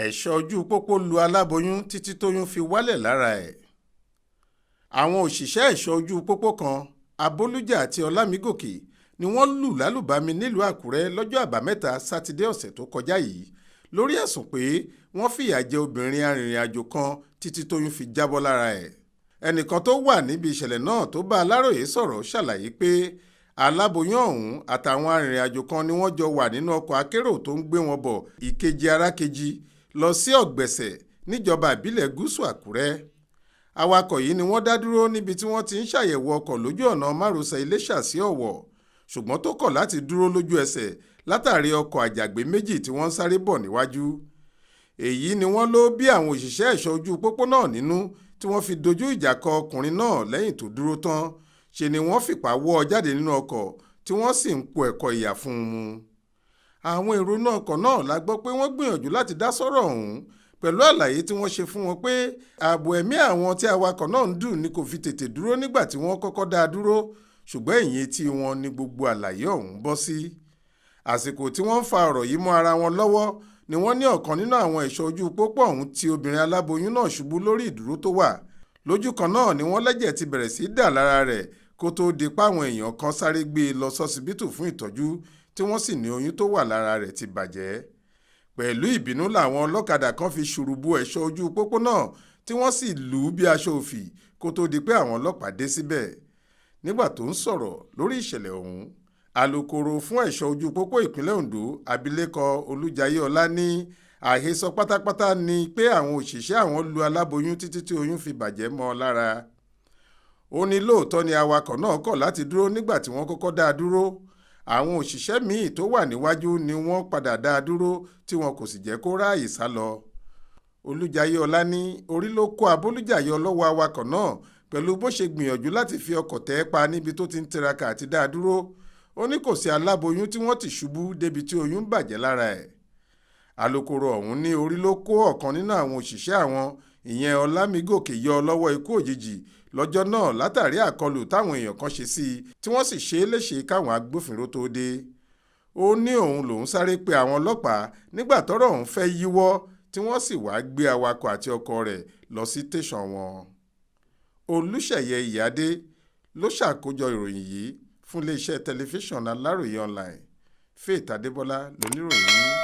Ẹ̀ṣọ́ ojú pópó lu aláboyún títí tóyún fi wálẹ̀ lára ẹ̀. Àwọn òṣìṣẹ́ ẹ̀ṣọ́ ojú pópó kan, Abolújà àti Ọlámigòkè, ni wọ́n lù lálùbami nílùú Àkúrẹ́ lọ́jọ́ Àbámẹ́ta Sátidé ọ̀sẹ̀ tó kọjá yìí lórí ẹ̀sùn pé wọ́n fìyà jẹ obìnrin arìnrìn-àjò kan títí tóyún fi jábọ́ lára ẹ̀. Ẹnìkan tó wà níbi ìṣẹ̀lẹ̀ náà tó bá Aláròyé sọ̀rọ̀ ṣàlàyé pé aláboyún ọ̀hún àtàwọn arìnrìn-àjò kan ni wọ́n jọ wà nínú ọkọ̀ akérò tó ń gbé wọn bọ̀ Ìkejì Arákejì lọ sí Ọ̀gbẹ̀sẹ̀ níjọba ìbílẹ̀ Gúúsù Àkúrẹ́. Awakọ̀ yìí ni wọ́n dá dúró níbi tí wọ́n ti ń ṣàyẹ̀wò ọkọ̀ lójú ọ̀nà márosẹ̀ Iléṣà sí Ọ̀wọ̀, ṣùgbọ́n tó kọ̀ láti dúró lójú ẹsẹ̀ látàrí ọkọ̀ àjàgbé méjì tí wọ́n ń sáré bọ̀ níwájú. Èyí ni wọ́n ló bí àwọn òṣìṣẹ́ ẹ̀ṣọ́ ojú pópó náà nínú tí wọ́n fi dojú ìjà kọ ọkùnrin náà lẹ́yìn tó dúró tán. Ṣe ni wọ́n fipá wọ́ ọ jáde nínú ọkọ̀ tí wọ́n sì ń po ẹ̀kọ ìyà fún un mu. Àwọn èrò inú ọkọ̀ náà la gbọ́ pé wọ́n gbìyànjú láti dá sọ́rọ̀ ọ̀hún pẹ̀lú àlàyé tí wọ́n ṣe fún wọn pé ààbò ẹ̀mí àwọn tí awakọ̀ náà ń dù ni kò fi tètè dúró nígbà tí wọ́n kọ́kọ́ dá a dúró, ṣùgbọ́n ẹ̀yìn etí wọn ni gbogbo àlàyé ọ̀hún bọ́ sí. Àsìkò tí wọ́n ń fa ọ̀rọ̀ yìí mọ́ ara wọn lọ́wọ́ ni wọ́n ní ọ̀kan nínú àwọn ẹ̀ṣọ́ ojú pópó ọ̀hún ti obìnrin aláboyún náà ṣubú lórí ìdúró tó wà. Lójú kan náà ni wọ́n lẹ́jẹ̀ ti bẹ̀rẹ̀ sí í dà lára rẹ̀ kó tóó di páwọn èèyàn kan sáré gbé e lọ sọsibítù fún ìtọ́jú, tí wọ́n sì ní oyún tó wà lára rẹ̀ ti bàjẹ́. Pẹ̀lú ìbínú làwọn ọlọ́kadà kan fi ṣùrùbù ẹ̀ṣọ́ ojú pópó náà tí wọ́n sì lù ú bí aṣọ òfì kó tóó di pé àwọn ọlọ́pàá dé síbẹ̀. Nígbà tó ń sọ̀rọ̀ lórí ìṣẹ̀lẹ̀ ọ̀hún, alūkkóró fún ẹ̀ṣọ́ ojú pópó ìpínlẹ̀ Ondo, abilékọ Olùjayé Ọlá, ní àhesọ pátápátá ni pé àwọn òṣìṣẹ́ àwọn lu aláboyún títí tí oyún fi bàjẹ́ mọ́ ọ lára. Ó ní lóòótọ́ ni awakọ̀ náà kọ̀ láti dúró nígbà tí wọ́n kọ́kọ́ dá a dúró. Àwọn òṣìṣẹ́ míì tó wà níwájú ni wọ́n padà dá a dúró tí wọn kò sì jẹ́ kó ráàyè sá lọ. Olùjayé Ọlá ní orí ló kó Abolújà yọ lọ́wọ́ awakọ̀ náà pẹ̀lú bó ṣe gbìyànjú láti fi ọkọ̀ tẹ̀ ẹ́ pa níbi tó ti ń tiraka àti dá a dúró. Ó ní kò sí aláboyún tí wọ́n ti ṣubú débi tí oyún bàjẹ́ lára ẹ̀. Alūkkóró ọ̀hún ní orí ló kó ọ̀kan nínú àwọn òṣìṣẹ́ àwọn, ìyẹn Ọlámigòkè, yọ lọ́wọ́ ikú òjijì lọ́jọ́ náà látàrí àkọlù táwọn èèyàn kan ṣe sí i tí wọ́n sì ṣe é léṣe káwọn agbófinró tó dé. Ó ní òun lòún sáré pe àwọn ọlọ́pàá nígbà tọ́rọ̀ ọ̀hún fẹ́ yíwọ́, tí wọ́n sì wáá gbé awakọ̀ àti ọkọ rẹ̀ lọ sí tẹ̀sán wọn. Olùṣeyẹ Ìyíadé ló ṣàkójọ ìròyìn yìí fún iléeṣẹ́ tẹlifíṣàn Aláròye Online. Faith Adébọlá lóníròyìn yín.